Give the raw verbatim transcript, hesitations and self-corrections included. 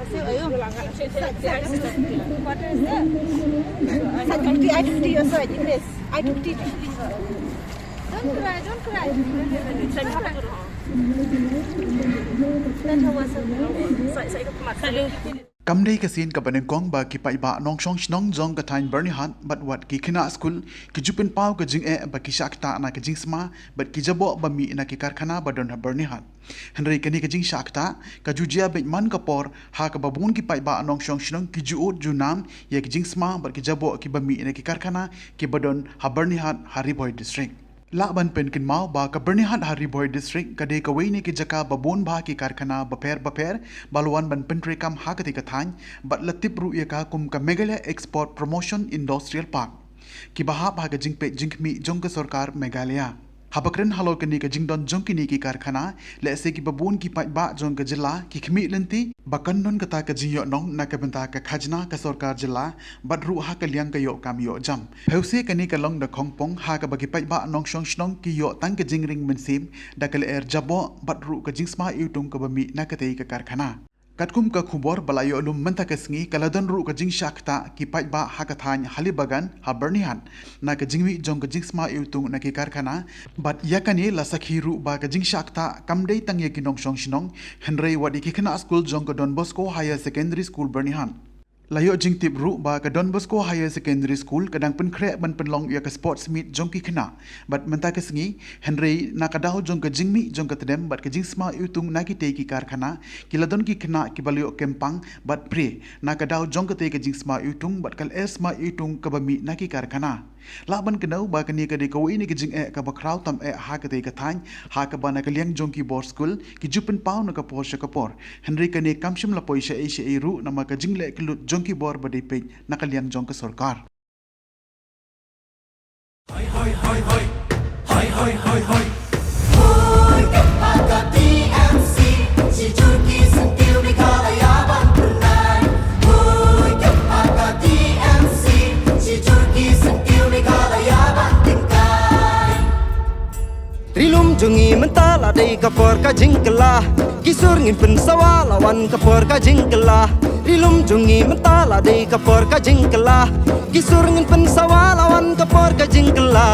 What is that? Side fifty, I fifty, your side, English. I fifty. Don't cry, don't cry. Don't cry. That was a Kam dei ka sien kaba nyngkong ba ki paidbah nongshong shnong jong ka thaiñ Byrnihat bad wat ki khynnah skul ki ju pynpaw ka jingeh ba ki shah ktah na ka jingsma bad ki jaboh ba mih na ki karkhana ba don ha Byrnihat. Hynrei kane ka jingshah ktah ka ju jia beit man ka por ha kaba bun ki paidbah nongshong shnong ki ju ud ju nam ïa ki jingsma bad ki jaboh kiba mih na ki karkhana kiba don ha Byrnihat ha Ri Bhoi District. Lah ban pynkynmaw ba ka Byrnihat ha Ri Bhoi District ka dei kawei na ki jaka ba bun bha ki karkhana bapher bapher ba la wan ban pyntreikam ha katei ka thaiñ bad la tip ruh ïa ka kum ka Meghalaya Export Promotion Industrial Park, kiba hap ha ka jingpeit jingkhmih jong ka sorkar Meghalaya. Haba kren halor kane ka jingdon jong kine ki karkhana, lehse kiba bun ki paidbah jong ka jylla ki khmih lynti ba kan don kata ka jingïohnong na ka bynta ka khajna ka sorkar jylla bad ruh ha ka liang ka ïoh kam ïoh jam. Phewse kane ka long da khongpong ha kaba ki paidbah nongshong shnong ki ïoh tang ka jingring mynsiem da ka lyer jaboh bad ruh ka jingsma iwtung kaba mih na katei ka karkhana. Katkum ka khubor ba la ïoh lum mynta ka sngi, ka la don ruh ka jingshah ktah ki paidbah ha ka thaiñ Halibagan ha Byrnihat na ka jingmih jong ka jingsma iwtung na ki karkhana. Bad ïa kane la sakhi ruh ba ka jingshah ktah kam dei tang ïa ki nongshong shnong, hynrei wat ïa ki khynnah skul jong ka Don Bosco Higher Secondary School Byrnihat. La ïoh jingtip ruh ba ka Don Bosco Higher Secondary School ka dang pynkhreh ban pynlong ïa ka sports meet jong ki khynnah bad mynta ka sngi, hynrei na ka daw jong ka jingmih jong ka tdem bad ka jingsma iwtung na kitei ki karkhana, ki la don ki khynnah kiba la ïoh kyrpang bad prie na ka daw jong katei ka jingsma iwtung bad ka lyer sma iwtung kaba mih na ki karkhana. Lah ban kynmaw ba kane ka dei kawei na ka jingeh kaba khraw tam eh ha katei ka thaiñ, ha kaba na ka liang jong ki bor skul ki ju pynpaw na ka por sha ka por, hynrei kane kam shym la poi shaei shaei ruh namar ka jingleh kyllut jong ki bor ba dei peit na ka liang jong ka sorkar. Hoi, hoi, hoi, hoi. Hoi, hoi, hoi, hoi. Hoi, ka paka T M C, shi jur ki syntiew Meghalaya ban pynlait. Hoi, ka paka T M C, shi jur ki syntiew Meghalaya ban tyngkai. Ri lum jong ngi mynta la dei ka por ka jingkylla. Ki sur ngin pynsawa la wan ka por ka jingkylla. Ri lum jong ngi mynta la dei ka por ka jingkylla. Ki sur ngin pynsawa la wan ka por ka jingkylla.